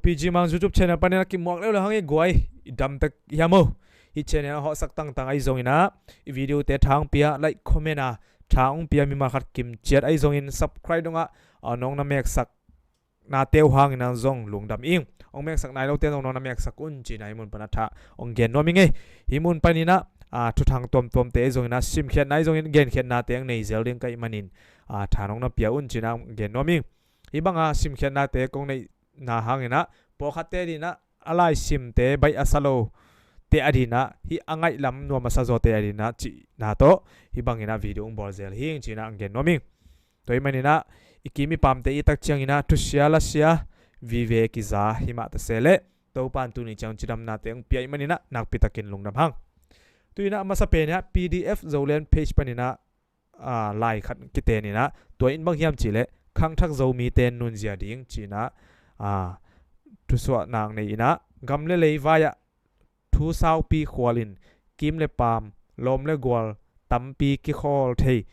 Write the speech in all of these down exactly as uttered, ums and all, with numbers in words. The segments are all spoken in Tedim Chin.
P G Mang YouTube channel panin a kimuak leuleu hang i guai, i damtek hiam o. Hih channel a hawhsak tangtang ahi zongin ah i video te thang pia, like, comment a thang pia, mimal khat kim ciat ahi zongin subscribe dongah a nong na meksak na teu hangin ah zong lungdam ing. Hong meksak nai lote nong nong na meksak un cina hih mun pan a tha hong gen nuam ing ei. Hih mun panin ah a thuthang tuamtuamte ahi zongin ah simkhiatna ahi zongin genkhiatnate hong nei zel ding ka hih manin a tha nong na pia un cina hong gen nuam ing. Hih banga simkhiatnate kong neihna hangin ah pawlkhatte dinah a laisimte baih a sa lote a dinah hih a ngaihlam nuam a sa zawte a dinah cihna tawh hih bangin ah video hong bawl zel hing cina hong gen nuam ing. Tua hih manin ah i kim i pamte i tak ciangin ah thusia lasia vive kiza himah ta se leh Topan tuni ciang cidamnate hong pia hih manin ah nakpitakin lungdam hang. Tuinah a masa pen ah P D F Zoland page panin ah a, lai khat kiten in ah tua in bang hiam cihleh khangthak Zomite nunzia ding cina a, thusuahnak nei in ah gam le lei vai-ah thu saupi khualin kim le paam, lawm le gual tampi kikhawl thei,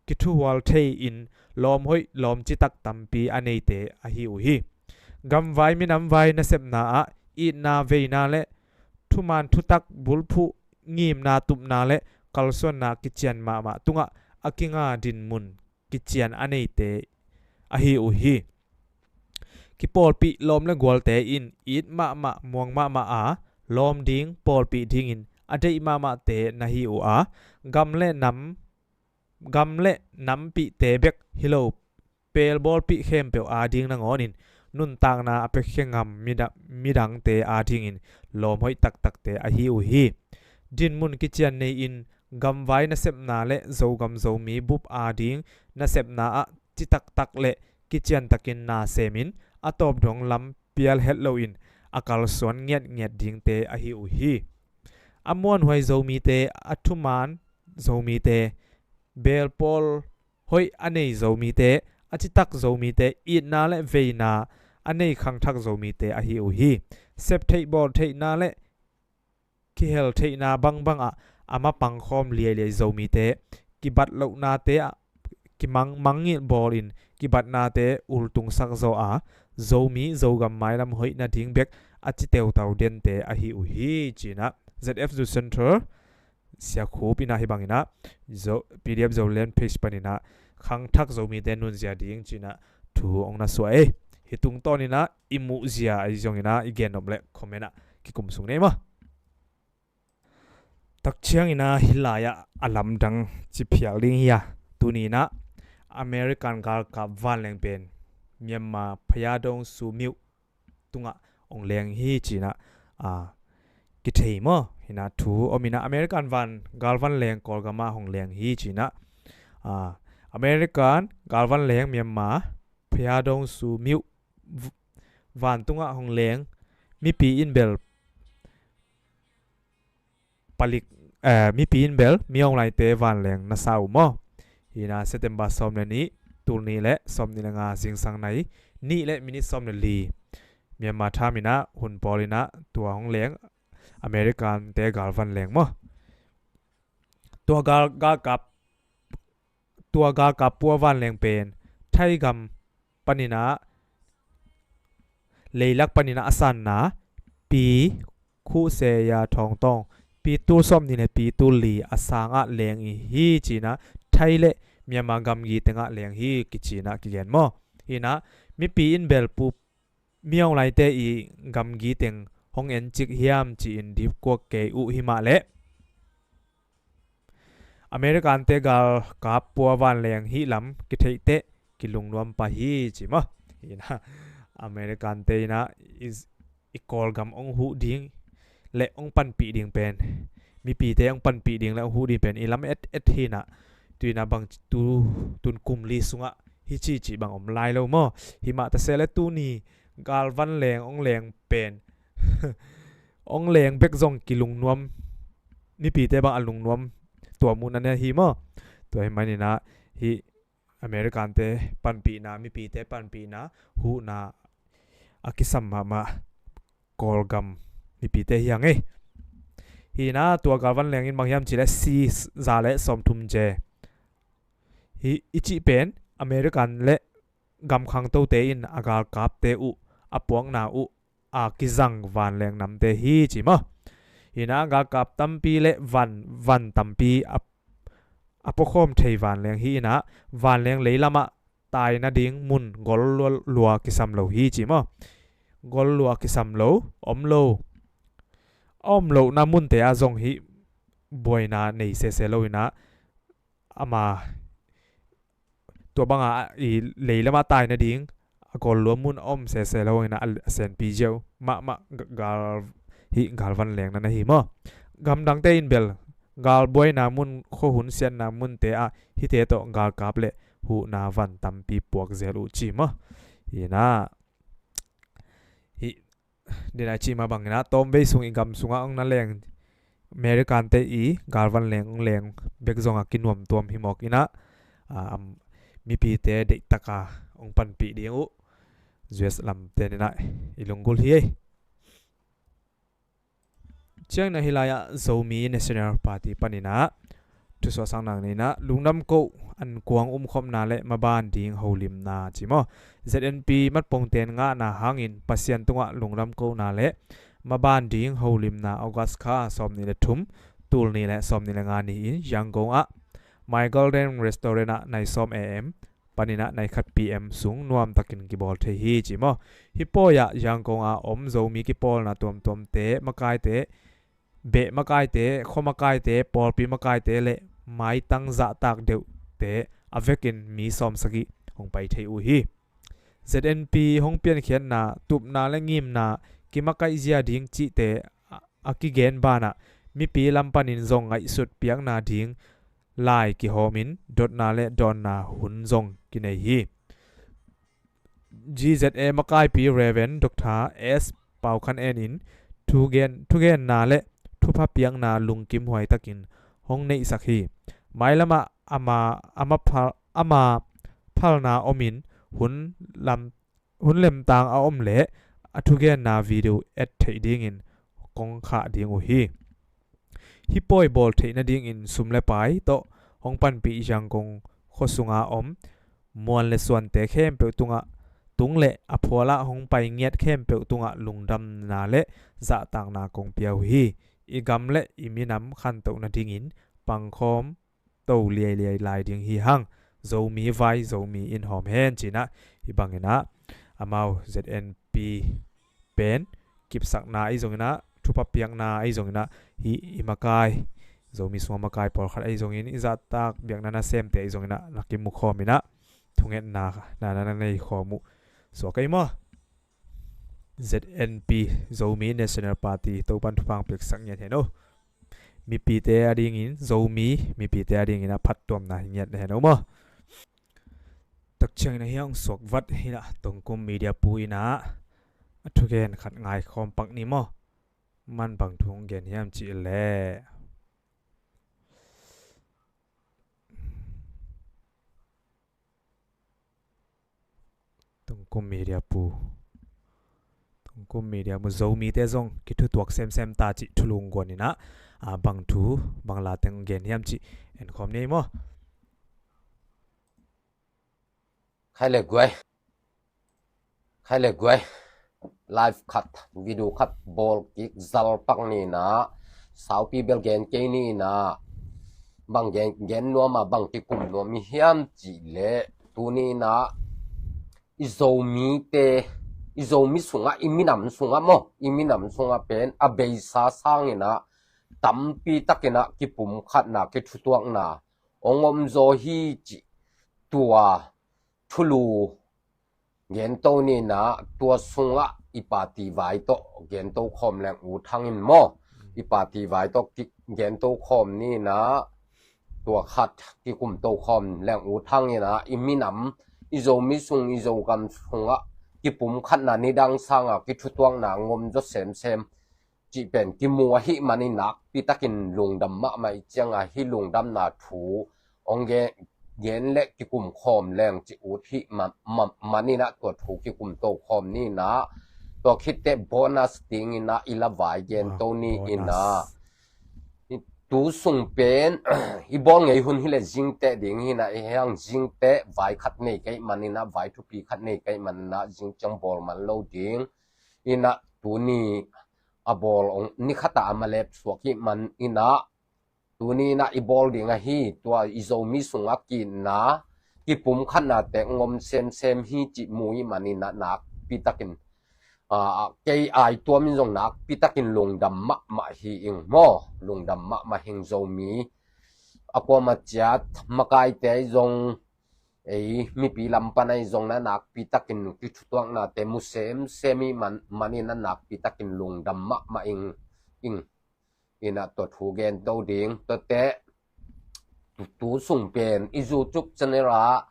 kithuhual thei in lawm hoih lawm citak tampi a neite ahi uh hi. Gamvai minamvai nasepna ah itna veina le thuman thutak bulphuh ngimna tupna le kalsuanna kician mahmah tungah a kinga dinmun kician a neite ahi uh hi. Kipawlpih lawm le gualte in it mahmah muang mahmah a lawm ding pawlpih dingin a deih mahmahte na hi uh a gam le nam gam le nampihte bek hi lo pelbawlpih khempeuh ading nangawnin nuntakna a pekhia ngam mida- midangte adingin lawmhoih taktakte ahi uh hi. Dinmun kician nei-in gamvai nasepna le Zogam Zomi bup ading nasepna ah citaktak le kiciantakin na semin a tawpdong lam pial het loin a kalsuan ngiatngiat dingte ahi uh hi. A muanhuai Zomite, a thuman Zomite, belpawl hoih a nei Zomite, a citak Zomite, itna le veina a nei khangthak Zomite ahi uh hi. Septheih bawltheihna le kiheltheihna bangbangah a mapangkhawm liailiai Zomite, kibat lohnate ah kimang mangngilh bawlin kibatnate ultungsak zaw a, Zomi Zogam mailam hoih nading bek a ci teutau dente ahi uh hi. Cinah Z F Zu Central Siakhup inah hih banginah Zo- P D F Zoland page paninah khangthak Zomite nunzia ding cinah thu hong na suah ei. Hih tungtawninah i muhzia ahi zonginah i gennop le comment ah kikum sung nei maw? Takcianginah hih lai-ah a lamdang ciphial ding hi a, tuninah American galkap vanleng pen Myanmar Phayadong Su Myo tungah hong leng hi cinah a kithei maw? Hinah thu ominah American van galvanleng Kawlgamah hong leng hi cinah a American galvanleng Myanmar Phayadong Su Myo v- vantungah hong leng mipi in bel palik eh, mipi in bel Myaung Laite vanleng na sa uh maw? Hinah September sawm le nih, tul nih le sawm nih le nga zingsang nai nih le minit sawm le li Myanmar thaminah hun pawlinah tua hong leng American te galvanleng maw? Tua gal galkap tua galkap pua vanleng pen Thaigam paninah leilak paninah a sanna pi khuhseya thawngtawng pi tul sawm nih le pi tul li a sangah leng i hi cinah Thai le Myanmar gamgi tengah leng hi kicinah kigen maw? Hinah mipi in bel pu Myaung Laite i gamgi teng hong encik hiam ci-in dipkuak kei uh himah leh American te galkap pua vanleng hih lam kitheih teh kilungnuam pah hi ci maw? Hinah American te inah i, i Kawlgam hong huh ding le hong panpih ding pen mipite hong panpih ding le hong huh ding pen i lam et et hinah tuinah bang tu tun kum li sungah hi ci ci bang om lai lo maw? Himah ta se le tuni galvanleng hong leng pen hong leng bek zong kilungnuam mipite bang a lungnuam tua muhna nia hi maw? Tua hi maninah hih American te panpihna mipite panpihna huhna a kisam mahmah Kawlgam mipite hi hang ei. Hinah tua galvanleng in bang hiam ci le si za le sawmthum je hi i cih pen American le gam khangtote in a galkapte uh a puakna uh a kizang vanleng namte hi ci maw. Hi-in ah galkap tampi le van, van tampi a, a puakhawm thei vanleng hi-in ah vanleng lei lamah tai nading mun gol lua, lua kisam lo hi ci maw. Gol lua kisam lo, om lo. A om lohna munte ah zong hih buaina nei sese lo-in ah ama tua banga i lei lamah tai nading a gol lua mun a om sese lo-in ah a senpi ziau mahmah ga-, gal, hih galvan lengna na hi maw. Gamdangte in bel galbuaina mun, khuahun siatna munte ah hihte tawh galkap le huhna van tampi puak zel uh ci maw. Hi-in ah hih dena i cih mah bangin ah tawmvei sung i gam sungah hong na leng Americante i galvan leng hong leng bek zong a kinuamtuam hi mawk in ah, a, am, mipite deihtaka hong panpih ding uh U S lamte in ah i lunggulh hi ei. Ciangin ah hih lai-ah Zomi National Party panin ah thusuahsakna nei-in ah lungdam koh, ankuang umkhopna le maban ding holimna ci maw. Z N P matpongten ngahna hangin Pasian tungah lungdam kohna le maban ding holimna August kha sawmnih le thum, tul nih le sawmnih le nga ni-in Yangon ah My Golden Restaurant ah nai sawm A M panin ah nai khat P M sung nuamtakin kibawl thei hi ci maw. Hih pawi ah Yangon a om Zomi kipawlna tuamtuamte, makaite, beh makaite, khua makaite, pawlpi makaite le maitang zahtak deuhte a vekin mi sawmsagih hong pai thei uh hi. Z N P hong piankhiatna, tupna le ngimna, kimakaih zia ding cihte a, a kigen banah mipi lam panin zong ngaihsut piakna ding lai kihawmin dotna le dawnna hun zong kinei hi. G Z A makaipi Reverend Doctor S Pau Khan En in thugen, thugenna le thupha piakna lungkim huaitakin hong neihsak hi. Mailamah ama, ama phal, ama phalna omin hun lam, hun lemtang a om leh a thugenna video et theih dingin kong khah ding uh hi. Hih pawi bawl theih nadingin sum le pai tawh hong panpih Yangon khua sunga om muan le suante khempeuh tungah, tung le a phualah hong pai ngiat khempeuh tungah lungdamna le zahtakna kong pia uh hi. I gam le i minam khantoh nadingin pangkhawm to liailiai lai ding hi hang. Zomi vai, Zomi in hawm hen ci-in ah, hih bangin ah amau Z N P pen kipsakna ahi zongin ah, thupha piakna ahi zongin ah, hih i makai, Zomi sungah makai pawlkhat ahi zongin, i zahtak biakna nasemte ahi zongin ah na kimukhawm in ah thungetna na, na, na nei khawm uh suak ahi maw. Z N P, Zomi National Party, Topan thupha piaksak ngiat hen uh. Mipite adingin, Zomi mipite adingin a phattuamna hi ngiat hen uh maw. Tak ciangin a hiang suak vat hi-in ah Tongkum Media pu in ah a thugen khat ngaikhawm pak ni maw. Man bang thu hong gen hiam cih leh, Tongkum Media pu, Tongkum Media pu, Zomite zong kithutuak semsem ta cih thulu guan in ah, a, bang thu, bang la teng gen hiam cih en khawm ni maw. Khai le guai. Khai le guai. Live khat, video khat bawl kik zal pak ni in ah, saupi bel gen kei ni in ah, bang gen, gen nuam a, bang kikum nuam i hiam cih leh, tuni in ah i Zomite, i Zomi sungah, i minam sungah maw, i minam sungah pen a beisa sangin ah tampi takin ah kipumkhatna, kithutuakna hong om zaw hi cih tua thulu gento ni in ah, tua sungah i party vai tawh gento khawm leng ut hang in maw. I party vai tawh ki, gento khawm ni in ah, tua khat kikumto khawm leng ut hang in ah, i minam, i Zomi sung, i Zogam sungah kipumkhatna, nidang sangah kithutuakna hong om zaw semsem cih pen kimu ahih manin nakpi takin lungdam mahmah i ciangah, hih lungdamna thu hong gen, gen le kikum khawm leng ci ut hih ma, ma, manin ah tua thu kikumto khawm ni in ah, tua khit teh bonus dingin ah i la vai gento ni in ah, tu sung pen i bawl ngei hun hi leh zingteh ding hi in ah, i hang zingteh vai khat nei ka hih manin ah, vai thupi khat nei ka hih manin ah, zing ciang bawl man lo ding in ah, tuni a bawl ong ni khat a malep suak hi man inah, tuni inah i bawl ding ahi, tua i Zomi sungah kiitna, kipumkhatnate ngom semsem hi cih mu hi man inah nakpi takin, aa, kei ai tuamin zong nakpi takin lungdam mahmah hi ing maw, lungdam mahmah hi ing. Zomi a kuamah ciat makaite zong, ei mipi lam pan ahi zong na nakpi takin kithutuaknate mu semsem hi man, man inah nakpi takin lungdam mahmah ing, ing. Inah tua thu gen to ding, tuate tu, tu sung pen i YouTube channel ah,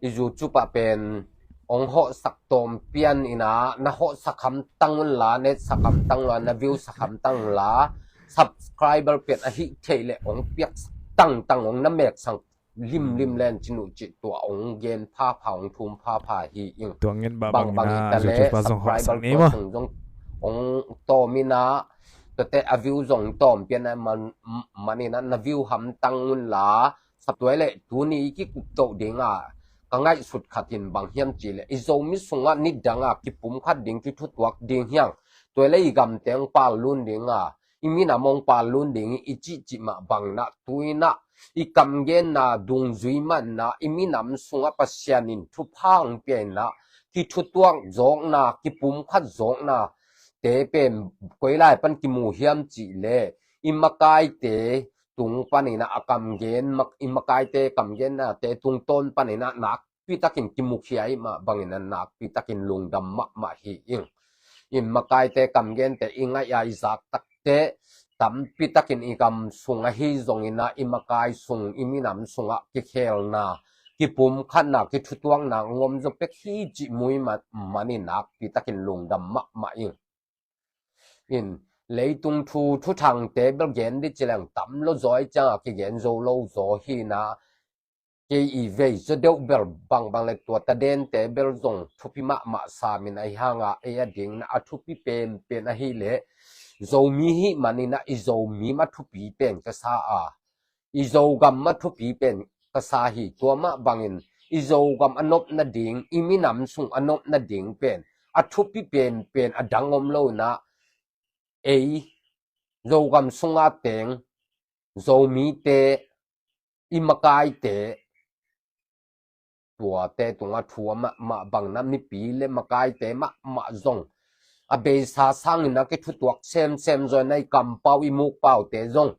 i YouTube ah pen ong hawhsak tawm pian inah, na hawhsak hamtang unla, net sak hamtang unla, na view sak hamtang unla, subscriber pen ahi thei leh ong piak tangtang, ong na mek sang limlim len cin uh cih tua ong gen phapha, ong thum phapha hi ing. Tua ngen bangbang bangbang hi inah ta le, YouTube ah zong hawhsak subscriber ni tua maw, sung zong ong tawm inah, tuate a view zong tawm pian a man, man inah na view hamtang unla, sa tua leh tuni i kikup toh ding a ka ngaihsut khat in bang hiam cih leh, i Zomi sungah nidang a kipumkhat ding, kithutuak ding hi hang. Tua leh i gamte ong pallun ding a, i minam ong pallun ding hi i cihcih mah bang inah, tu inah i kamgenna dungzui mah inah, i minam sungah Pasian in thupha ong pia inah, kithutuak zawkna, kipumkhat zawkna te pen koi lai pan kimu hiam cih leh, i makaite tung pan inah a kamgen, mak-, i makaite kamgennate tungtawn pan inah nakpi takin kimukhia hi mah bang inah nakpi takin lungdam mahmah hi ing. I makaite kamgente i ngaih a i zak tak teh, tampi takin i gam sung ahi zong inah, i makai sung, i minam sungah kikhelna, kipumkhatna, kithutuakna ngom zaw pek hi cih mu hi man, man inah nakpi takin lungdam mahmah ing. In, leitung thu, thuthangte bel gen dih ci leng tam lo zaw, i ciangah kigen zo lo zaw hi inah, kei i vei zaw deuh bel bangbang le tua tadente bel zong thupi mahmah sam in, ahi hang a, ei a ding inah a thupi penpen ahi leh Zomi hi man inah, i Zomi mah thupi pen ka sa a, i Zogam mah thupi pen ka sa hi. Tua mah bangin i Zogam a nop nading, i minam sung a nop nading pen a thupi penpen a dang om lo inah, ei Zogam sungah teng Zomite, i makaite, tuate tungah thu a mahmah bang inah, mipi le makaite mahmah zong a beisa sang inah kithutuak semsem zaw inah, i kampau, i mukpaute zong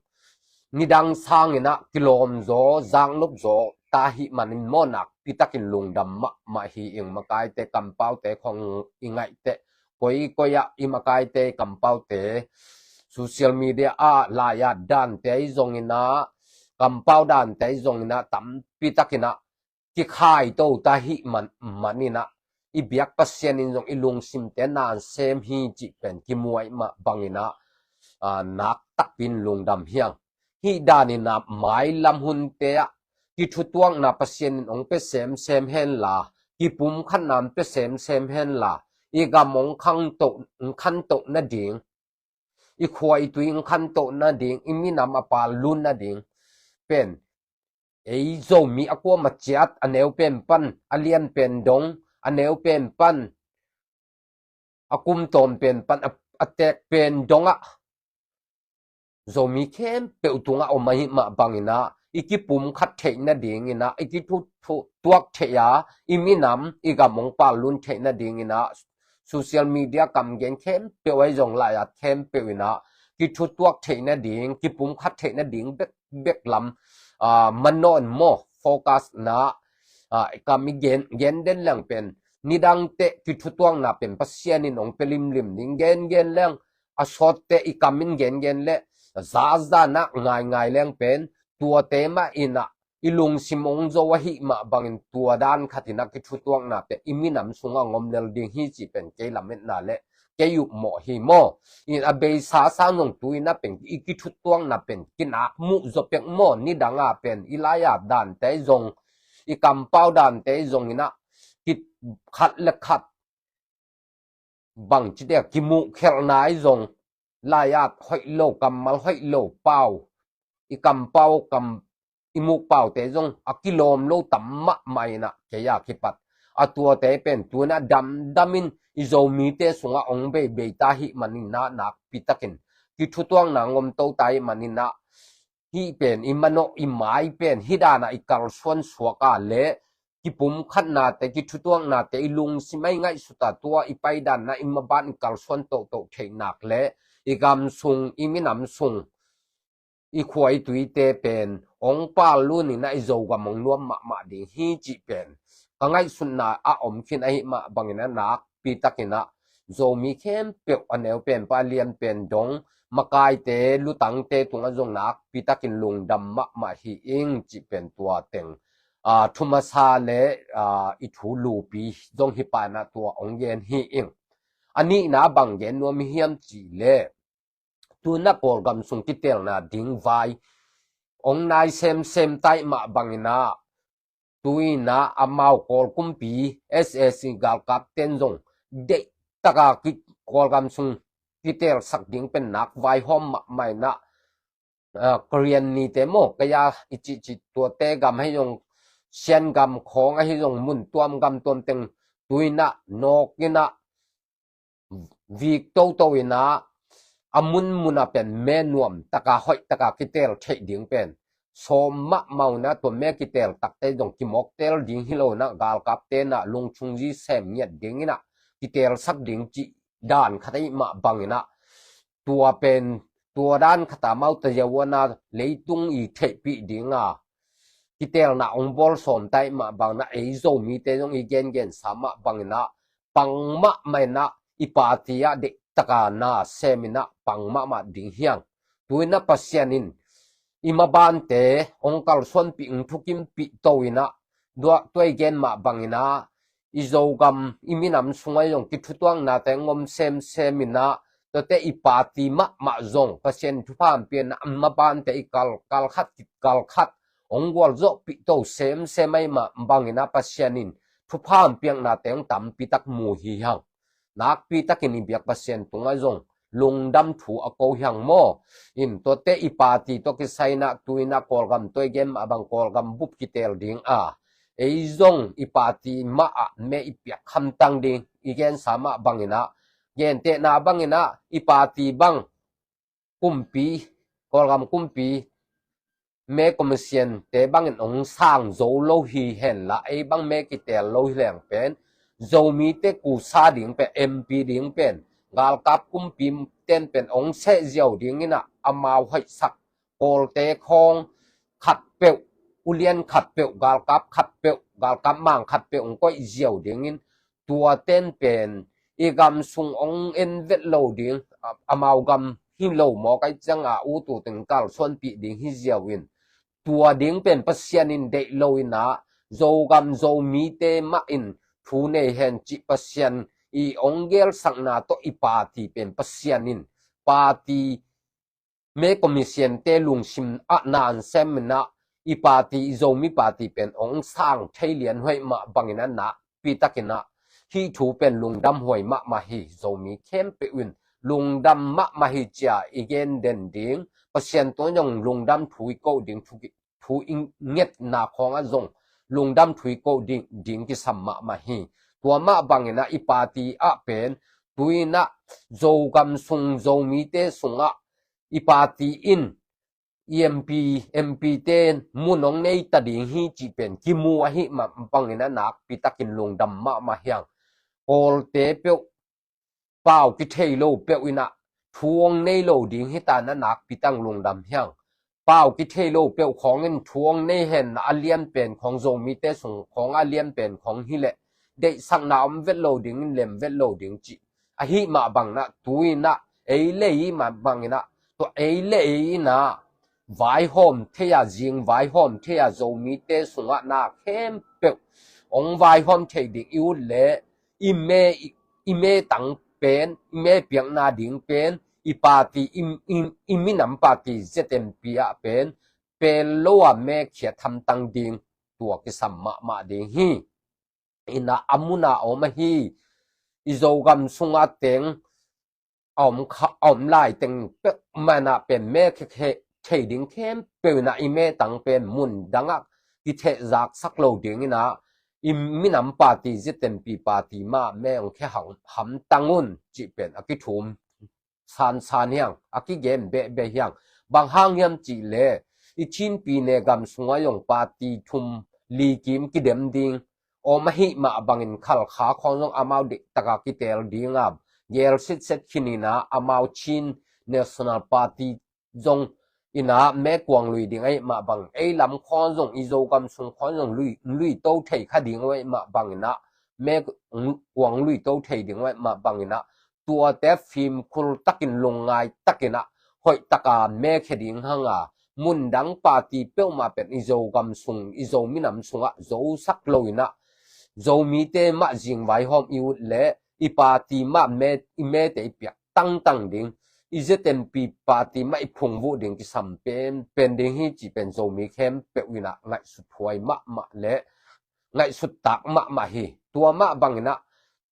nidang sang inah kilawm zaw, zaknop zaw ta hi man in maw, nakpi takin lungdam mahmah hi ing. Makaite, kampaute khong i ngaih teh, koi koi ah i makaite, kampaute, social media ah lai-at dante ahi zong inah, kampau dante ahi zong inah, tampi tak inah kikhai to ta hi man, man inah, i biak Pasian in zong i lungsimte nasem hi cih pen kimu ahih mah bang inah, aa, nak takpi in lungdam hi ing. Hih dan inah mailam hunte ah kithutuakna Pasian in ong pia semsem henla, kipumkhatna ong pia semsem henla, i gam ong khantoh, ong khantoh nading, i khua i tui ong khantoh nading, i minam a pallun nading pen, ei Zomi a kuamah ciat, a neu pen pan a lian pen dong, a neu pen pan a kum tawm pen pan a, a teek pen dongah Zomi khempeuh tungah om ahih mah bang inah, i kipumkhat theih nading inah, i kithu, thu, tuak theih a, i minam, i gam ong pallun theih nading inah, social media kamgen khempeuh ahi zong, lai-at khempeuh inah kithutuak theih nading, kipumkhat theih nading bek, bek lam, aa, manawh in maw, focus inah, aa, kam i gen, gen den leng pen, nidang teh kithutuakna pen Pasian in ong pia limlim ding, gen gen leng, a sawt teh i kam in gen gen leh, zaza inah ngai ngai leng pen, tuate mah inah i lungsim ong zo ahih mah bangin tua dan khat inah kithutuakna pen i minam sungah ong om lel ding hi cih pen kei lametna le kei upmawh hi maw. In a beisa sang zong tu inah pen i kithutuakna pen kinak muh zaw pek maw, nidang ah pen i lai-at dante zong, i kampau dante zong inah, kikhat le khat bangci dek kimuhkhelhna ahi zong, lai-at hoih lo, kammal hoih lo, pau, i kampau, kam, i mukpaute zong a kilawm lo tam mahmah inah, kei a kipat a tuate pen tu-in ah damdamin i Zomite sungah hong beibei ta ahih manin ah nakpi takin kithutuakna ngom to ta ahih manin ah hih pen i manawh i mai pen hih danah i kalsuan suak a leh kipumkhatnate, kithutuaknate i lungsim ah i ngaihsut a tua i paidanna i maban i kalsuan tohtoh theihnak leh i gam sung, i minam sung, i khua i tuite pen hong pal lunin ah i Zogam hong nuam mahmah ding hi cih pen ka ngaihsutna a om khin ahih mah bangin ah nakpi takin ah Zomi khempeuh a neu pen pa lian pen dong makaite lutangte tungah zong nakpi takin lungdam mahmah hi ing cih pen tua teng a, thu masa le a, i thu lupi zong hi pa-in ah tua hong gen hi ing. A nihna bang gen nuam hiam cih leh tu-in ah Kawlgam sung kitelna ding vai hong nai semsem ta ahih mah bangin ah tu-in ah amau Kawl kumpi S A C galkapten zong deih taka ki, Kawlgam sung kitelsak ding pen nak vaihawm mahmah in ah, a, Korean nite maw, kaya i cihcih tuate gam ahi zong, Sian gam khawng ahi zong, mun tuam gam tuam teng tu-in ah nawk in ah vik toto in ah a munmun ah pen me nuam taka hoih taka kitel theih ding pen sawm mahmah in ah tua me kitel takte zong kimawktel ding hi lo in ah galkapte in ah lungchung zi sem ngiat ding in ah kitelsak ding cih dan khat ahih mah bangin ah tua pen tua dan khat a amau ta ziau in ah leitung i theihpih ding a kitelna hong bawl sawm ta ahih mah bangin ah ei Zomite zong i gengensa mah bangin ah pang mahmah in ah i party ah deih taka na sem in ah pang mahmah ding hi hang. Tu-in ah Pasian in i mabante hong kalsuanpih, hong thukimpih to in ah tua, tua i gen mah bangin ah i Zogam i minam sungah zong kithutuaknate ngom semsem in ah tuate i party mahmah zong Pasian thupha hong pia in ah a mabante i kal, kal khat kit kal khat hong gualzawhpih to semsem ahih mah bangin ah Pasian in thupha hong piaknate hong tampi tak mu hi hang. Nakpi takin i biak Pasian tungah zong lungdam thu a ko hi hang maw. In tuate i party tawh kisai in ah tu-in ah Kawlgam tua i gen mah bang Kawlgam bup kitel ding a ei zong i party mah ah me i piak hamtang ding i gensa mah bangin ah gentehna bangin ah i party bang kumpi, Kawlgam kumpi me commission te bangin hong sang zo lo hi henla ei bang me kitel lo hi leng pen Zomite kusa ding pen M P ding pen galkap kumpi ten pen hong seh ziau ding in ah amau hoihsak Kawlte khawng khatpeuh, ulian khatpeuh, galkap khatpeuh, galkap mang khatpeuh hong koih ziau ding in tua ten pen i gam sung hong en vet lo ding, a, amau gam hi lo mawk ahih ciang a ut ut in kalsuanpih ding hi ziau in tua ding pen Pasian in deih lo in ah Zogam Zomite mah in thu nei hen cih Pasian i hong gelsakna tawh i party pen Pasian in party me commission te lungsim ah na hong sem in ah i party, i Zomi party pen hong sang thei lian hoih mah bangin ah nakpi takin ah hih thu pen lungdam huai mahmah hi. Zomi khempeuh in lungdam mahmah hi ci-a i gen den ding, Pasian tungah zong lungdam thu i koh ding, thu ki, thu i ngetna khawngah zong lungdam thu i koh ding, ding kisam mahmah hi. Tua mah bangin ah i party ah pen tu-in ah Zogam sung Zomite sungah i party in i M P, M P te mun hong nei ta ding hi cih pen kimu ahih mah bangin ah nakpi takin lungdam mahmah hi hang. Kawlte peuh pau kithei lo peuh in ah thu hong nei lo ding hi ta in ah nakpi takin lungdam hi hang. Pau kithei lo peuh khawng in thu hong nei hen a lian pen khawng Zomite sung khawng a lian pen khawng hi leh deihsakna om vet lo ding in lem vet lo ding cih ahih mah bangin ah tu-in ah ei le ei mah bangin ah tua ei le ei in ah vaihawm thei a, zing vaihawm thei a, Zomite sungah na khempeuh hong vaihawm thei ding i ut leh i me, i, i me tang pen, i me piakna ding pen i party, i, i, i minam party Z M P ah pen pel lo a me khiat hamtang ding tua kisam mahmah ding hi. In ah a mun a om ahi i Zogam sungah teng a om kha, a om lai teng peuhmah in ah pen me khe, khe, thei ding khempeuh in ah i me tang pen mun dangah kithehzaksak lo ding in ah i minam party, Z M P party mah me hong khia hamtang un cih pen a kithum sansan hiang, a kigen behbeh hiang. Bang hang hiam cih leh i Chin pyine gam sungah zong party thum li kim kidem ding om ahih mah bangin Khalkha khawng zong amau deih taka kiteel ding a, gel sitset khin in ah amau Chin National Party zong in ah me kuang lui ding ahih mah bangin ei lam khawng zong, i Zogam sung khawng zong lui, lui to thei kha ding ahih mah bangin ah me kuang lui to thei ding ahih mah bangin ah tuate fimkhur takin lungngai takin ah hoih taka me khia ding hang a, mundang party peuhmah pen i Zogam sung, i Zo minam sungah zosak lo in ah Zomite mah zingvai hawm i ut leh i party mah me, i mete i piak tangtang ding, i Z M P party mah i phungvuh ding kisam pen, pen ding hi cih pen Zomi khempeuh in ah ngaihsut huai mahmah leh ngaihsut tak mahmah hi. Tua mah bangin ah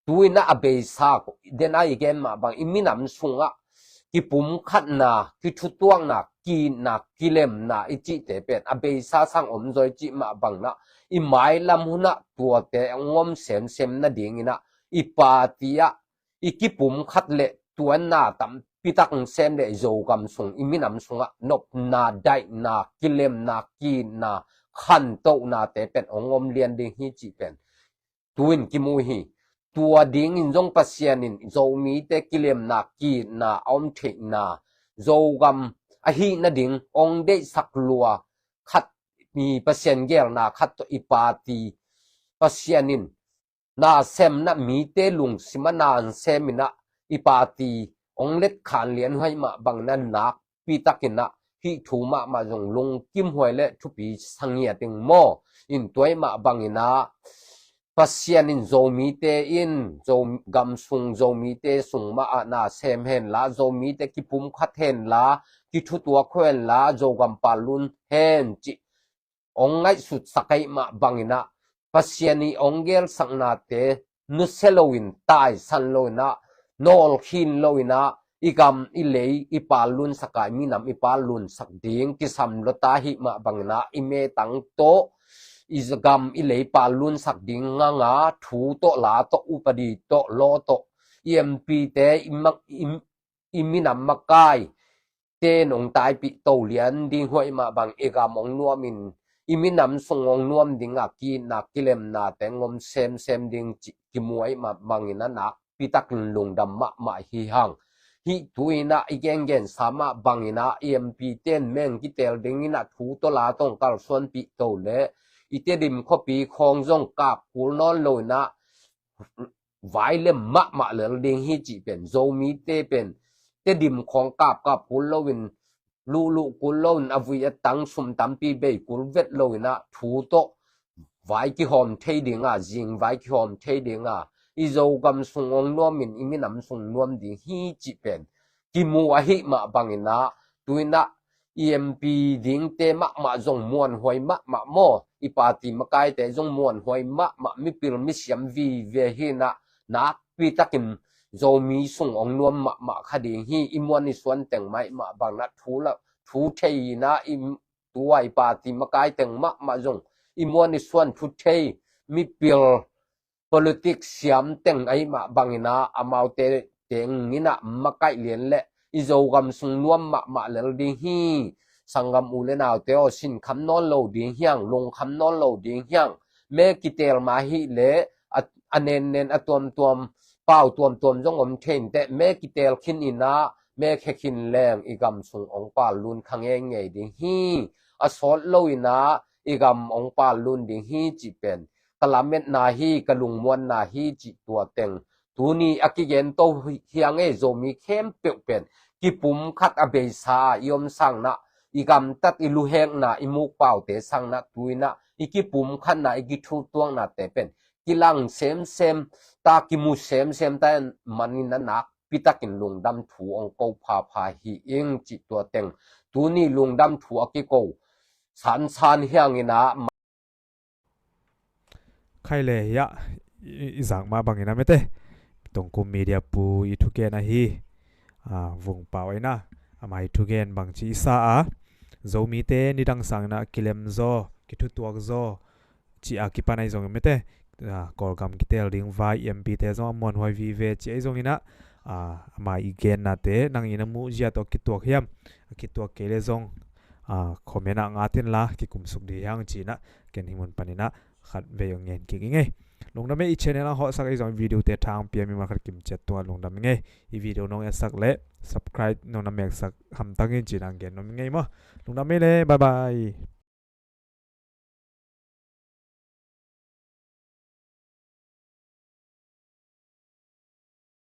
tu in ah a beisa, den a i gen mah bang, i minam sungah kipumkhatna, kithutuakna, ki-itna, kilemna i cihte pen a beisa sang om zaw i cih mah bangin ah i mailam hun ah tuate hong om semsem nadingin ah i party ah i kipumkhat leh tuanna tampi tak hong sem leh i Zogam sung, i minam sungah nopna, daihna, kilemna, ki-itna, khantohnate pen hong om lian ding hi cih pen tu in kimu hi. Tua dingin zong Pasian in Zomite kilemna, ki-itna a om theihna, Zogam ahih nading hong deihsak lua khat, mi Pasian gelna khat tawh i party, Pasian in na semna, mite lungsim ah na sem in ah i party hong letkhan lian huai mah bangin ah nakpi takin ah hih thu mahmah zong lungkim huai leh thupi sa ngiat ing maw. In tua ahih mah bangin ah Pasian in Zomite in, Zo, gam sung Zomite sung mah ah na sem hen la, Zomite kipumkhat hen la, kithutuak hen la, Zogam pallun hen cih hong ngaihsutsak ahih mah bangin ah Pasian i hong gelsaknate nusia loin, taisan loin ah, nawlkhin loin ah, i gam i lei i pallunsak a, i minam i pallunsak ding kisam lua ta ahih mah bangin ah i metang tawh i gam i lei pallunsak ding hang a, thu tawh, la tawh, upadi tawh, law tawh, i M P te, i mak, i, i minam makai ten hong taipih to lian ding huai mah bang, i gam hong nuamin i minam sung hong nuam ding a, ki-itna kilemnate hong om semsem ding cih kimu ahih mah bangin ah nakpi takin lungdam mahmah hi hang. Hih tu in ah i gengensa mah bangin ah i M P ten meng kiteel dingin ah thu tawh la tawh hong kalsuanpih to leh i Tedim khuapi khawng zong kap kul nawn loin ah vai lem mahmah lel ding hi cih pen, Zomite pen Tedim khawng kapkap kul loin, luhluh kul loin, a vui a tang sum tampi bei kul vet loin ah thu tawh vai kihawm thei ding a, zingvai kihawm thei ding a, i Zogam sung hong nuamin i minam sung nuam ding hi cih pen kimu ahih mah bangin ah tu in ah i M P dingte mahmah zong muanhuai mahmah maw, i party makaite zong muanhuai mahmah, mipil misiam vive hi in ah nakpi takin Zomi sung hong nuam mahmah kha ding hi. I muan i suan teng mah ahih mah bangin ah thu la, thu thei in ah i, tua i party makai teng mahmah zong i muan i suan thu thei, mipil politics siam teng ahih mah bangin ah amaute teng in ah makaih lian leh i Zogam sung nuam mahmah lel ding hi. Sanggam u leh naute aw, sinkham nawn lo ding hiang, lungkham nawn lo ding hiang. Me kiteel mah ahih leh a, a nennen a tuamtuam, pau tuamtuam zong om thei inteh, me kiteel khin in ah me khia khin leng i gam sung hong pallun kha ngeingei ding hi. A sawt loin ah i gam hong pallun ding hi cih pen ka lametna hi, ka lungmuanna hi cih tua teng tuni a kigen to hi, hiang ei. Zomi khempeuh pen kipumkhat a beisa a i om sangin ah, i gamtat, i luhekna, i mukpaute sangin ah tu in ah i kipumkhatna, i kithutuaknate pen kilang semsem ta, kimu semsem ta manin ah nakpi takin lungdam thu hong ko phapha hi ing cih tua teng tuni lungdam thu a kiko sansan hiang in ah. Khai le, hiah i, i zak mah bangin a mete, Tongkum Media pu i thugen ahi, a, Vung Pau ahi na, ama i thugen bangci i sa a, Zomite nidang sangin ah kilem zaw, kithutuak zaw, ci a kipan ahi zong mete, ah, Kawlgam kitel ding vai M P te zong a muanhuai vive ci ei zong inah, ah, ama i gennate nang ina muh zia tawh kituak hiam, a kituak kei le zong, ah, comment ah ngatin la kikumsuk dih hiang cinah ken hi mun paninah khat vei ong ngen kik i ngei. Lungdam ei, i channel a hawhsak ei zong video te thang piam i man khat kimciat tungah lungdam i ngei. I video nong etsak le subscribe nong na meksak hamtang in cinah gen nom i ngei maw. Lungdam ei le, bye bye.